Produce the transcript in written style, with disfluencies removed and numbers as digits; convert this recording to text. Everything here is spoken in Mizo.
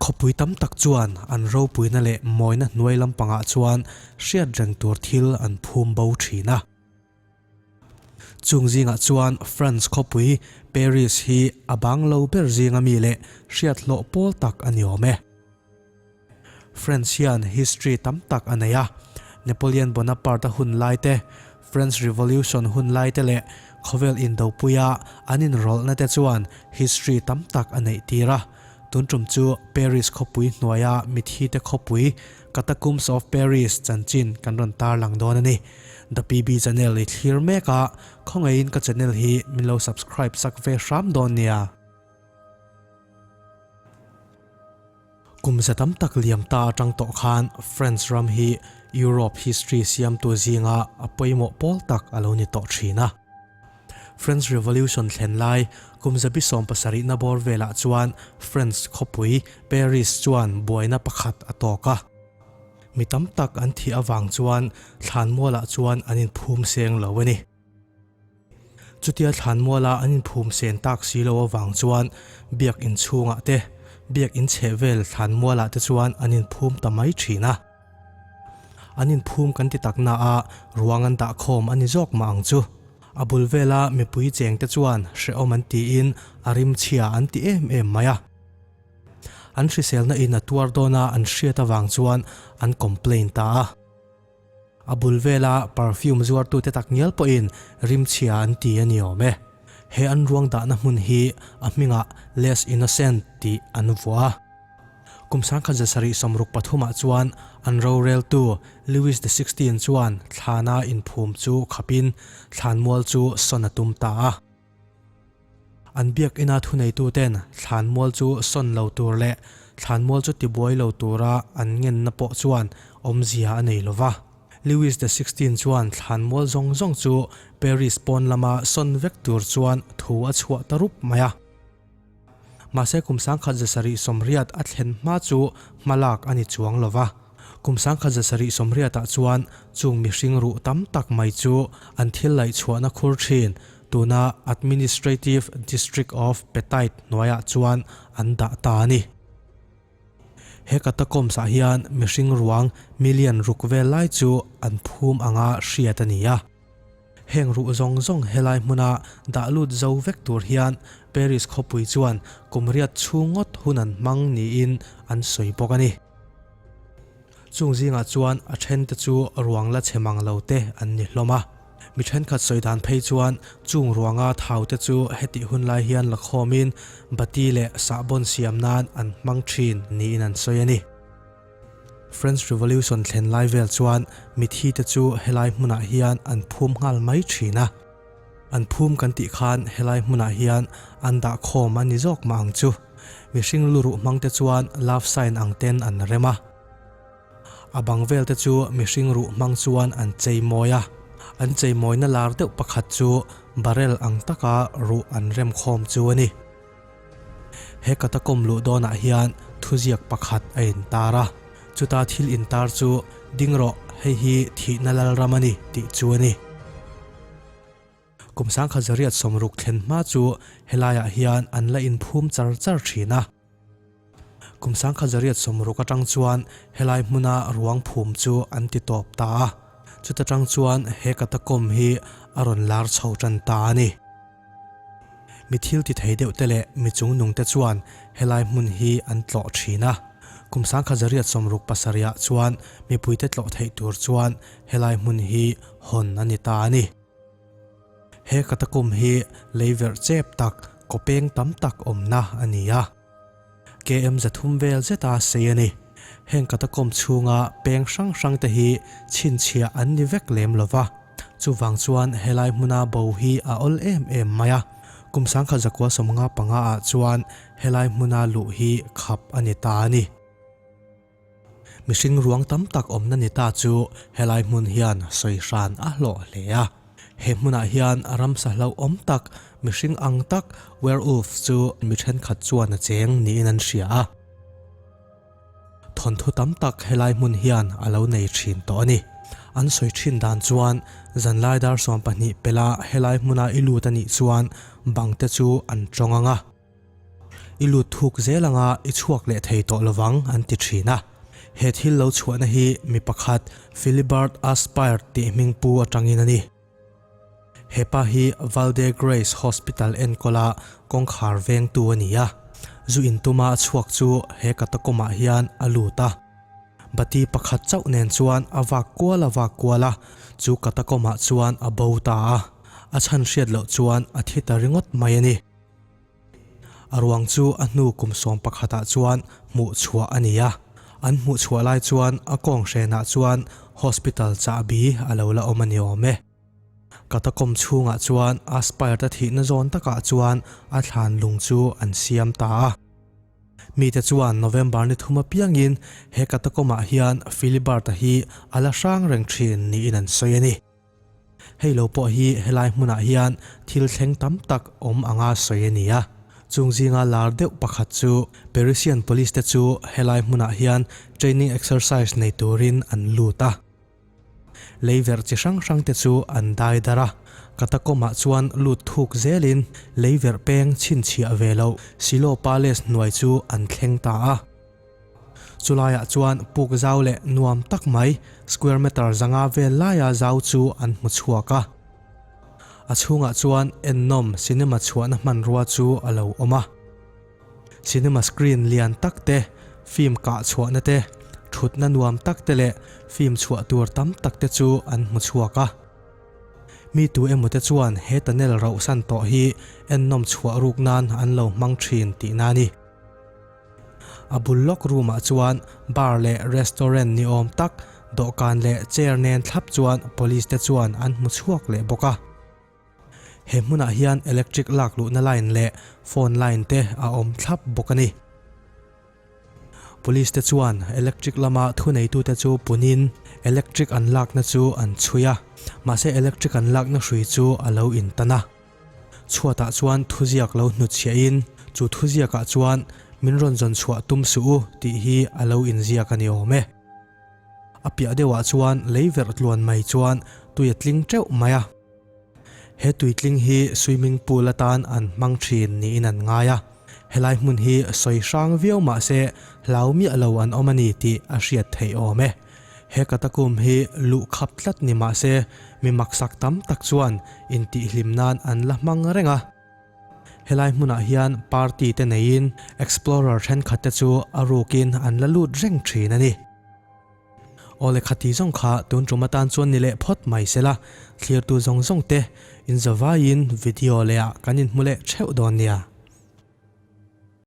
Khawpui tam tak chuan an ropuina leh mawina hnuai lampangah chuan hriat reng tur thil an phum bo thin a. Chung zingah chuan France khawpui Paris hi a bang lo ber zinga mi leh hriat hlawh pawl tak a ni awm e. French hian history tam tak a nei a, Napoleon Bonaparte-a hun lai te, French Revolution hun lai te leh khawvel indopuia an inrawlhna te chuan history tam tak a neih tir a. Tun tum chu Paris khawpui hnuaia mithite khawpui Catacombs of Paris chanchin kan rawn tarlang dawn a ni. The PB Channel i thlir mek a, khawngaihin ka channel hi min lo subscribe sak ve hram dawn nia. Kum za tam tak liam ta atang tawh khan France ram hi Europe history siamtu zinga a pawimawh pawl tak a lo ni tawh thin a. French Revolution thlen lai kum zabi 70 na bawr velah chuan France khawpui Paris chuan buaina pakhat a tawk a. Mi tam tak an thih avang chuan thlanmualah chuan an inphum seng lo a ni. Chutia thlanmuala an inphum sen tak si lo avang chuan biak in chhungah te, biak in chheh vel thlanmualah te chuan an inphum ta mai thin a. An inphum kan ti tak na a, ruang an dah khawm a ni zawk mah ang chu. A bul vela mipui cheng te chuan hrehawm an tiin a rimchhia an ti em em mai a. An hriselna in a tuar dawna an hriat avang chuan an complain ta a. A bul vela perfume zuartute tak ngial pawhin rimchhia an ti a ni awm e. He an ruang dahna hmun hi a hmingah Les Innocents tih an vuah a. Kum 1763 ah chuan an roreltu Louis the Sixteen chuan thlana inphum chu khapin thlanmual chu sawn a tum ta a. An biakina thuneituten thlanmual chu sawn lo tur leh thlanmual chu tibuai lo tura an ngenna pawh chuan awmzia a nei lo va. Louis the Sixteen chuan thlanmual zawng zawng chu Paris pawn lama sawn vek tur chuan thu a chhuah ta rup mai a. Mahse kum 1780 a thlen hma chu hmalak a ni chuang lo va. Kum 1780 ah chuan chung mihring ruh tam tak mai chu an thil laih chhuahna khur thin tuna Administrative District of Petite hnuaiah chuan an dah ta a ni. He catacombs ah hian mihring ruang million ruk vel lai chu an phum anga hriat a ni a. Heng ruh zawng zawng helai hmuna dah lut zo vek tur hian Paris khawpui chuan kum riat chhung ngawt hun an hmang niin an sawi bawk a ni. Chung zingah chuan a thente chu ruang la chhe mang lo te an ni hlawm a. Mi thenkhat sawi dan phei chuan chung ruanga thau te chu hetih hun lai hian la khawmin bati leh sahbawn siam nan an hmang thin niin an sawi a ni. French Revolution thlen lai vel chuan mithi te chu helai hmunah hian an phum nghal mai thin a. An phum kan tih khan helai hmunah hian an dah khawm a ni zawk mah ang chu. Mihring luruh hmang te chuan love sign ang ten an rem a. A bang vel te chu mihring ruh hmang chuan an chei mawi a. An chei mawina lar deuh pakhat chu barrel ang taka ruh an rem khawm chu a ni. He catacomb luh dawnah hian thuziak pakhat a intar a, chuta thil intar chu ding rawh, hei hi thihna lalram a ni tih chu a ni. Kum 1860 thlen hma chu helaiah hian an la inphum char char thin a. Kum 1860 atang chuan helai hmuna ruang phum chu an ti tawp ta a, chuta tang chuan he catacomb hi a rawn lar chho tan ta a ni. Mi thil ti thei deuh te leh mi chungnung te chuan helai hmun hi an tlawh thin a. Kum 1867 ah chuan mipuite tlawh theih tur chuan helai hmun hi hawn a ni ta a ni. He catacomb hi lei verh chep tak, kaw peng tam tak awmna a ni a. KM 300 vel zeta sei a ni. Heng catacomb chhunga peng hrang hrang te hi chhinchhiah an ni vek lem lo va. Chuvang chuan helai hmuna bo hi a awl em em mai a. Kum 1995 ah chuan helai hmuna luh hi khap a ni ta a ni. Mihring ruang tam tak awmna ni ta chu helai hmun hian sawi hran a hlawh hle a. He hmunah hian ramsa hlauhawm tak, mihring ang tak werewolf chu mi thenkhat chuan a cheng niin an hria a. Thawnthu tam tak helai hmun hian a lo nei thin tawh a ni. An sawi thin dan chuan zanlai dar 12 pela helai hmuna i lut a nih chuan bang te chu an tawng ang a. I lut thuk zel anga i chhuak leh thei tawh lovang an ti thin a. He thil lo chhuahna hi mi pakhat Philibert Aspire tih hming pu atangin a ni. He pa hi Val de Grace Hospital enkawla kawngkhar vengtu a ni a. Zu intuma a chhuak chu he catacomb-ah hian a lut a. Bati pakhat chauh nen chuan a vak kual a vak kual a, chu catacomb-ah chuan a bo ta a. A chhan hriat loh chuan a thi ta ringawt mai a ni. A ruang chu a hnu kum sawm pakhatah chuan hmuh chhuah a ni a. An hmuh chhuah lai chuan a kawng hrenah chuan hospital chahbi a lo la awm a ni awm e. Catacomb chhungah chuan Aspire-te thihna zawn takah chuan a thlan lung chu an siam ta a. Mite chuan November ni thum apiangin he catacomb-ah hian Philibert-a hi a la hrang reng thin niin an sawi a ni. Hei lo pawh hi helai hmunah hian thil thleng tam tak awm anga sawi a ni a. Chung zinga lar deuh pakhat chu Parisian Police te chu helai hmunah hian training exercise nei turin an lut a. Lei verh chi hrang hrang te chu an dai dar a. Catacomb-ah chuan lut thuk zelin lei verh peng chhinchhiah ve loh Silo Palace hnuai chu an thleng ta a. Chulaiah chuan puk zau leh nuam tak mai square meter zanga vel laia zau chu an hmu chhuak a. A chhungah chuan ennawm cinema chhuahna hmanrua chu a lo awm a. Cinema screen lian tak te, film kah chhuahna te, thutna nuam tak te leh film chhuah tur tam tak te chu an hmu chhuak a. Mi tu emaw te chuan he tunnel rauhsan tawh hi ennawm chhuah ruk nan an lo hmang thin tihna a ni. A bul lawk room ah chuan bar leh restaurant ni awm tak dawhkan leh chair nen thlap chuan police te chuan an hmu chhuak leh bawk a. He hmunah hian electric lak luhna line leh phone line te a awm thlap bawk a ni. Police te chuan electric lama thuneitute chu punin electric an lakna chu an chhui a, mahse electric an lakna hrui chu a lo intan a. Chhuatah chuan thuziak lo hnutchhiahin, chu thuziakah chuan min rawn zawn chhuah tum suh u tih hi a lo inziak a ni awm e. A piah deuhah chuan lei verh tluan mai chuan tui a tling teuh mai a. He tui tling hi swimming pool atan an hmang thin niin an ngai a. Helai hmun hi sawi hrang viau mah se hlau miah lo an awm a ni tih a hriat theih awm e. He katakum hi luh khap tlat ni mah se mi maksak tam tak chuan intihhlim nan an la hmang reng a. Helai hmunah hian party te neiin explorer thenkhat te chu a rukin an la lut reng thin a ni. Aw le khati zawng kha tun tum atan chuan ni leh phawt mai se la, thlirtu zawng zawng te inzavaiin video leh ah kan inhmu leh theuh dawn nia.